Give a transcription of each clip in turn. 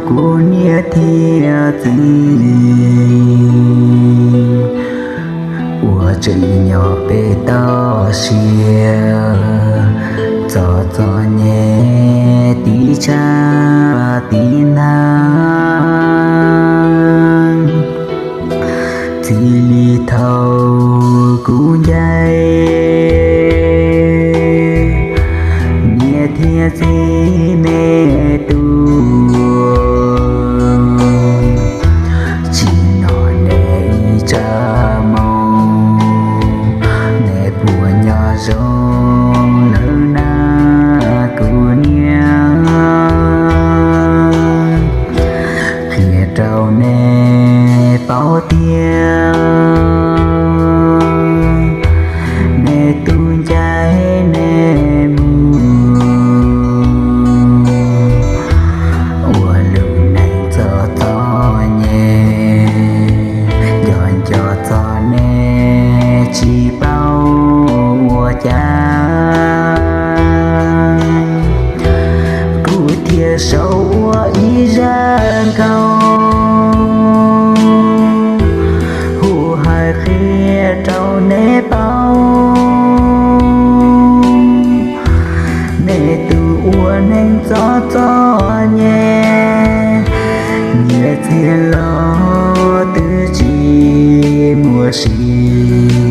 kuv niam thiab txiv uas tseem nyob pem toj siab, txom txom nyem tiv tshav tiv nag. Txij li thaum kuv ncaim niam thiab txiv nej tuaj, tsim nyog nej ib tsab moo, nej puas nyob zoo lawm na kuv niam? Qhia rau nej paub tias nej tus ntxhais nej mus ua lub neej txom txom nyem, nco nco txog nej tsis paub ua cas. Kuv thiaj sau ua ib zaj nkauj hu hais qhia rau nej paub, nej tus ua neej txom txom nyem, niam txiv los twb tsis muaj sia,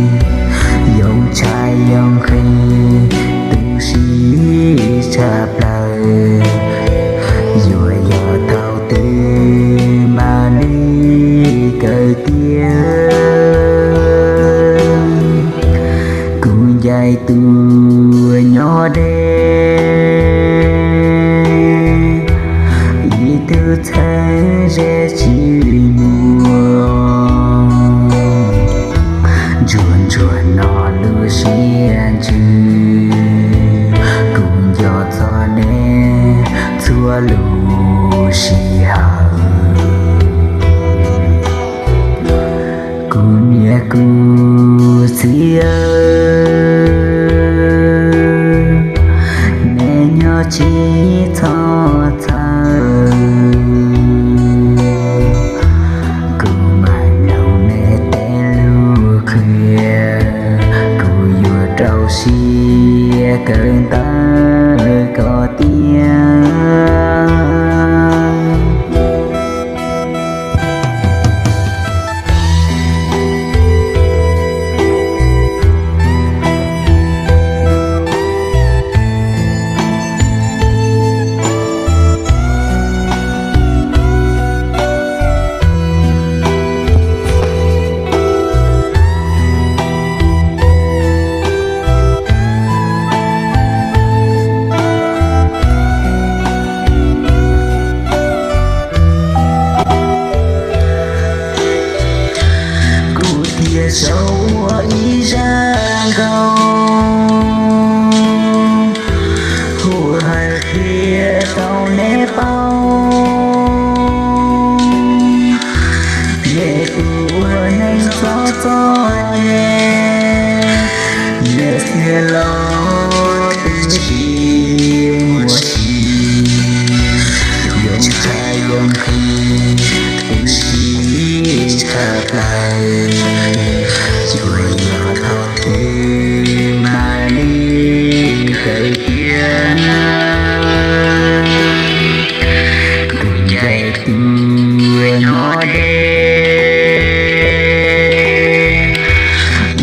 yoo tshaj yoo nqhis tu siab tshaj plaws, yuav yog thaum twg mam li kawm tiav. Kuv ncaim tus nyob deb, ib tug txheeb ze tsis muaj, ntsuag ntsuag no lub siab ntsws, kuv nco txog nej txhua lub sij hawm. Kuv niam kuv txiv, nej nyob tsis txhob txhawj, kuv mam mloog nej tej lus qhia, kuv yuav rau siab kawm ntawv kom tiav. Kuv thiaj sau ua ib zaj nkauj hu hais qhia rau nej paub, nej tus ua neej txom txom nyem, niam txiv los twb tsis muaj sia, yoo tshaj yoo nqhis tu siab tshaj plaws, yuav yog thaum twg mam li kawm tiav. Kuv ncaim tus nyob deb,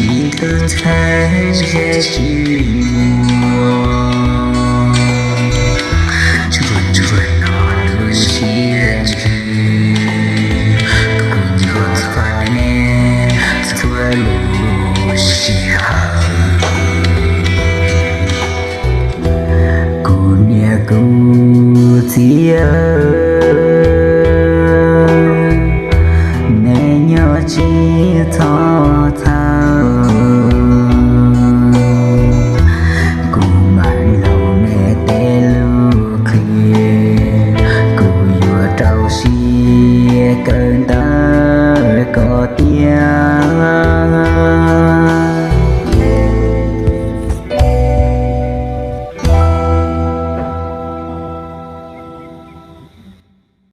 ib tug txheeb ze tsis muaj, ntsuag ntsuag no lub siab ntsws, kuv nco txog nej txhua lub sij hawm. Kuv niam kuv txiv,